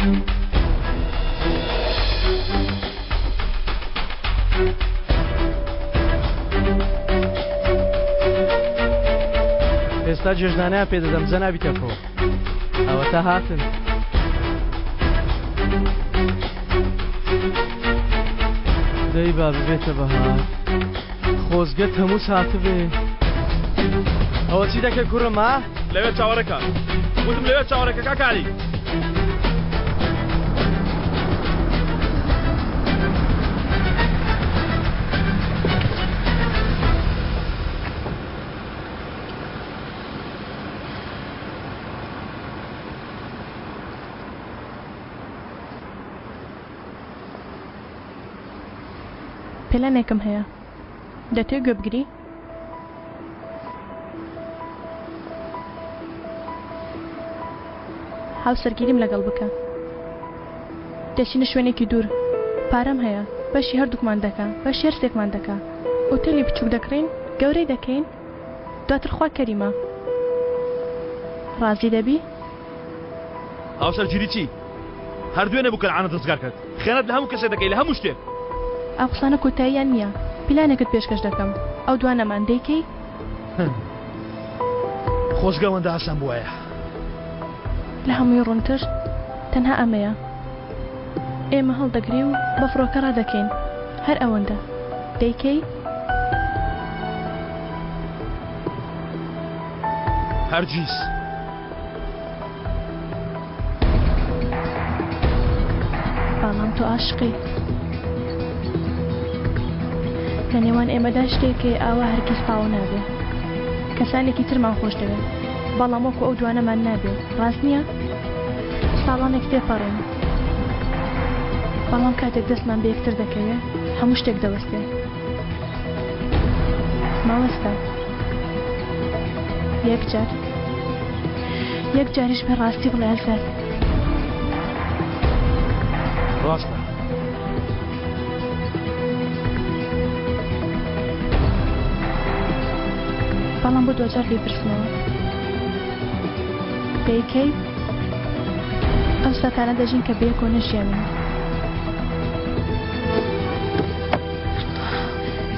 ئێستا جێژنانیان پێ دەدەم جەنابی تەفۆ. ئەوەتا هاتن. دەی با ببێتە بەهار. خۆزگە تەمووز هاتبێ. ئەوە چی دەکەی کوڕم ها؟ لەوێ چاوەڕێکە. وتم لەوێ چاوەڕێکە کاکە عەلی. پلانێکم هەیە. دەتەوێ گوێ بگری؟ هاوسەرگیریم لەگەڵ بکە. دەچینە شوێنێکی دوور. پارەم هەیە. بەشی هەردووکمان دەکا. بەشی هەر سێکمان دەکا. ئوتێلی بچووک دەکڕین، گەورەی دەکەین. دواتر خوا کەریمە. ڕازی دەبی؟ هاوسەرگیری چی؟ هەر دوێنێ بوو کەنعانت ڕزگار کرد. خیانەت لە هەموو کەسێک دەکەی، لە هەموو شتێک. ئەم قسانە کۆتاییان نییە. پیلانێکت پێشکەش دەکەم. ئەو دوانەمان، دەیکەی؟ خۆزگە ئەوەندە ئاسان بووایە. لە هەمووی ڕوونتر تەنها ئەمەیە. ئێمە هەڵدەگری و بە فڕۆکە ڕادەکەین. هەر ئەوەندە. دەیکەی؟ هەرگیز. بەڵام تۆ ئاشقی. لە نێوان ئێمەدا شتێک هەیە ئاوا هەرگیز تەواو نابێ. کەسانێکی ترمان خۆش دەوێ، بەڵام وەکو ئەو دوانەمان نابێ، ڕاست نییە؟ ساڵانێک تێپەڕین، بەڵام کاتێک دەستمان بە یەکتر دەکەوێ، هەموو شتێک دەوەستێ. مەوەستە. یەک جار. یەک جاریش بێ ڕاستی بڵێ ئەزەر. ڕاستە. بەڵام بۆ دواجار لێپرسنەوە. دەیکەی؟ ئەو ساتانە دەژین کە بەیەکەوە نەژیاوین.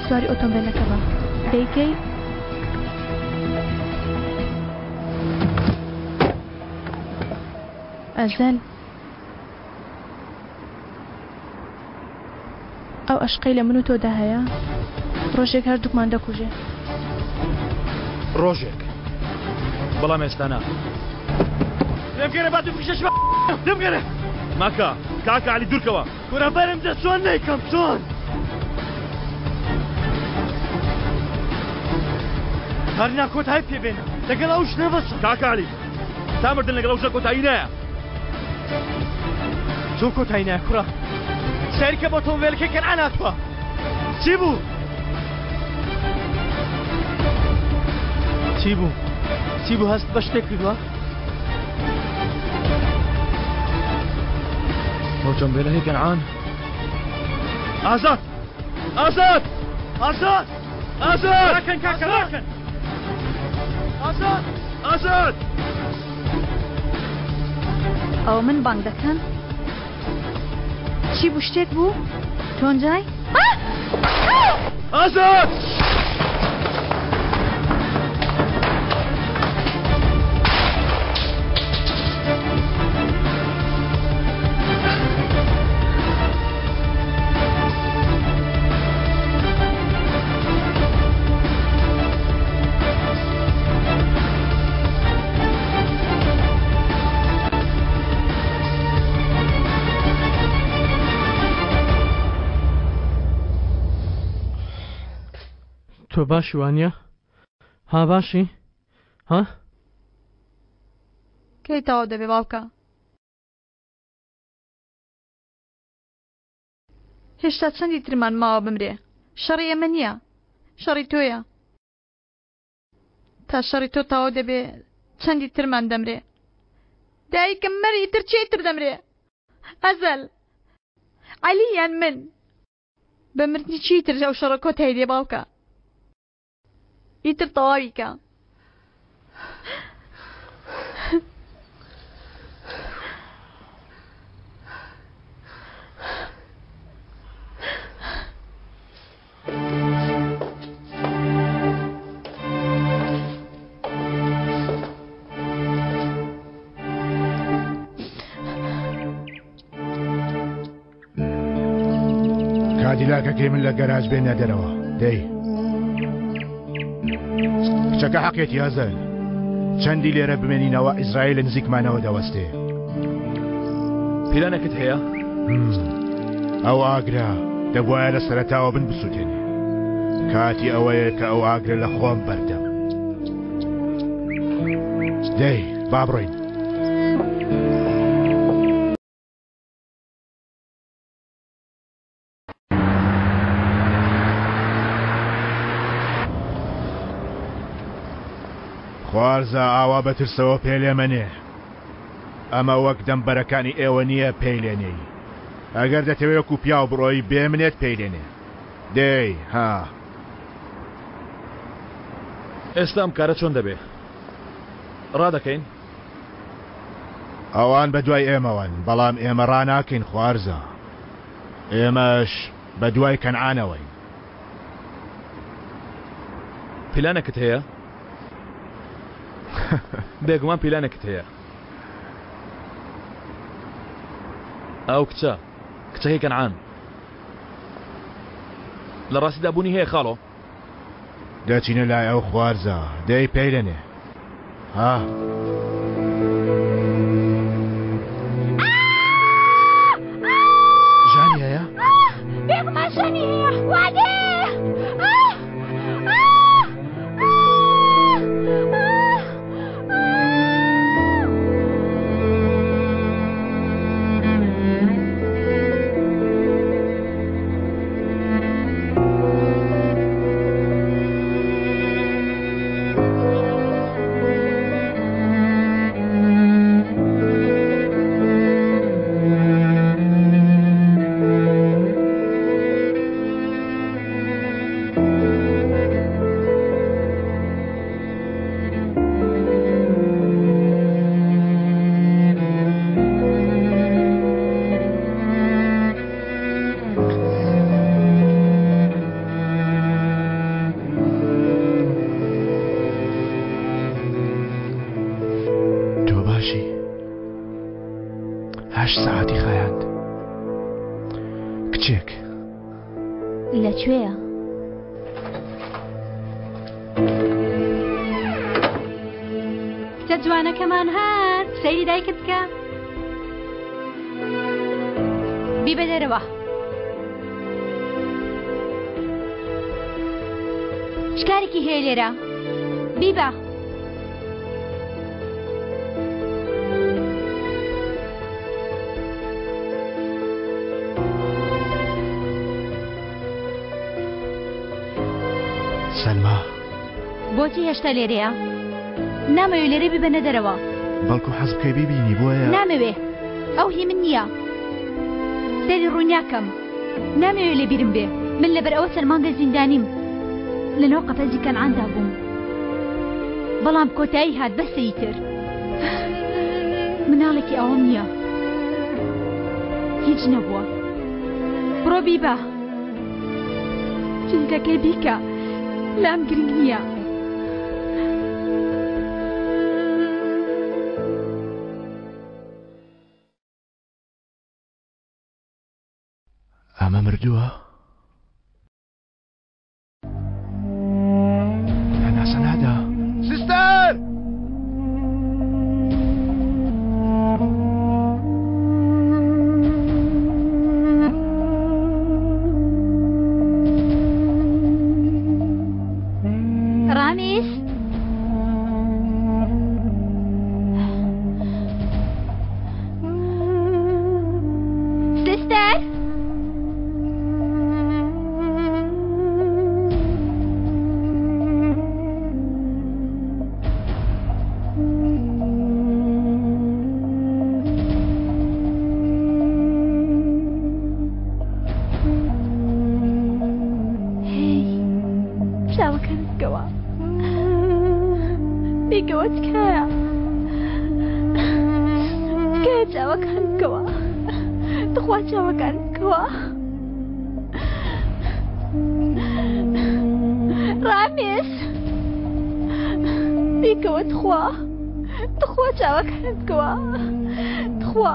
سواری ئۆتۆمبێلەکە بە. دەیکەی؟ ئەزەل. ئەو ئەشقەی لە من و تۆدا هەیە ڕۆژێک هەردووکمان دەکوژێ. ڕۆژێک بەڵام ئێستا نا. لێمگەرە با دوو فیشەکی لێمگەرە. مەکە کاکە عەلی دوورکەوە. کورە بەرم دە چۆن نەیکەم چۆن؟ هەرنا کۆتایی پێ بێنە لەگەڵ ئەو ژنە بەسە. کاکە عەلی تا مردن لەگەڵ ئەو ژنە کۆتایی نایە. چۆن کۆتایی نایە کوڕە؟ سەیرکە بۆ ئۆتۆمبێلەکەی کەنعان هاتووە. چی بوو؟ چی بوو؟ چی بوو هەست بە شتێک کردووە؟ ئۆتۆمبێلە هی کەنعان. ئازاد! ئازاد! ئازاد! ئازاد! ڕاکەن کاکە ڕاکەن! ئازاد! ئازاد! ئەوە من بانگ دەکەن؟ چی بوو شتێک بوو؟ تۆنجای؟ ئازاد! تۆ باشی وانە؟ ها باشی؟ ها؟ کەی تەواو دەبێ باوکە؟ هێشتا چەندی ترمان ماوە بمرێ؟ شەڕی ئێمە نییە، شەڕی تۆیە. تا شەڕی تۆ تەواو دەبێ چەندی ترمان دەمرێ. دایکم مەر ئیتر چێ تر دەمرێ؟ ئەزەل، عەلی یان من؟ بە مردنی چی تر ئەو شەڕە کۆتایی دێ باوکە؟ ئیتر تەواوی کە. کادیلاکەکەی من لە گەراج بێنە دەرەوە. دەی. کچەکە حەقێتی ئەزەل. چەندی لێرە بمێنینەوە ئیسرائیل لە نزیکمانەوە دەوەستێ. پیلانێکت هەیە؟ ئەو ئاگرە دەبوایە لە سەرەتاوە بن بسووتێنێ. کاتی ئەوەیە کە ئەو ئاگرە لە خۆم بەردەم. دەی با بڕۆین. خوارزا ئاوا بە ترسەوە پێ لێ مەنێ. ئەمە وەک دەمبەرەکانی ئێوە نییە پێی لێ نێی. ئەگەر دەتەوێ وەکوو پیاو بڕۆی بێ منێت پێی لێ نێ. دێی ها. ئێستا ئەم کارە چۆن دەبێ؟ ڕادەکەین؟ ئەوان بە دوای ئێمەوەن، بەڵام ئێمە ڕاناکەین خوارزا. ئێمەش بە دوای کەنعانەوەین. پیلانێکت هەیە؟ بێگومان پیلانێکت هەیە. ئەو کچە، کچەکەی کەنعان. لە ڕاستیدا بوونی هەیە خاڵۆ؟ دەچینە لای ئەو خوارزا، دەی پێی دەنێ. ها. ژانی هەیە؟ بێگومان ژانی هەیە وادێ تۆ باشی هەشت سەعاتی خایاند کچێک لە کوێیە؟ کچە جوانەکەمان هات سەیری دایکت بکە بیبە دەرەوە چ کارێکی هەیە لێرە بیبە سەلما بۆچی هێشتا لێرەیە؟ نامەوێ لێرە بیبەنە دەرەوە. بەڵکو حەز بکەی بیبینی بۆیە. نامەوێ ئەو هی من نییە. سەری ڕوو ناکەم. نامەوێ لە بیرم بێ. من لەبەر ئەوە چەند مانگە زیندانیم. لەناو قەفەزی کەنعاندا بووم. بەڵام کۆتایی هات بەسە ئیتر. مناڵێکی ئەوەم نییە. هیچ نەبووە. بڕۆ بیبە. چیتەکەی بیکە لام گرنگ نییە. ئەمە مردووە؟ هەناسە نادا. سیستەر! ڕامیس سستەر هێی چاوەکانت بکەوە بیکەوە تکایە تکایە چاوەکان بکەوە تخوا چاوەکان بکەوە ڕامێس بیکەوە تخوا تخوا چاوەکانت بکەوە تخوا.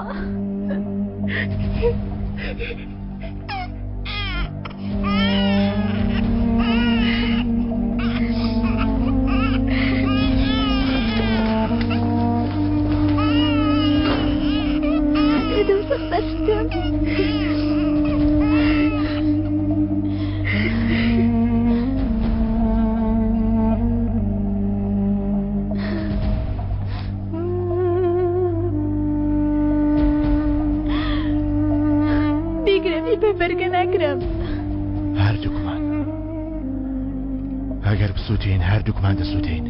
لە دۆزەخ دەستم. بیگرە بیبە بەرگە ناگرم. هەردووکمان ئەگەر بسووتین هەردووکمان دەسووتین.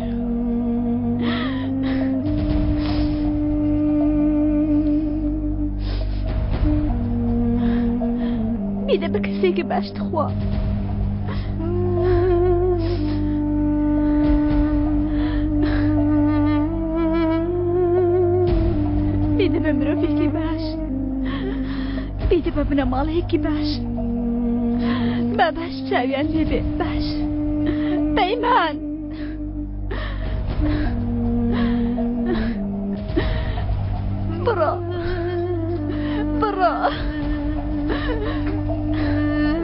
بیدە بە کەسێکی باش تخوا. بیدە بە مرۆڤێکی باش. بیدە بە بنەماڵەیەکی باش. با باش چاویان لێبێ باش. پەیمان.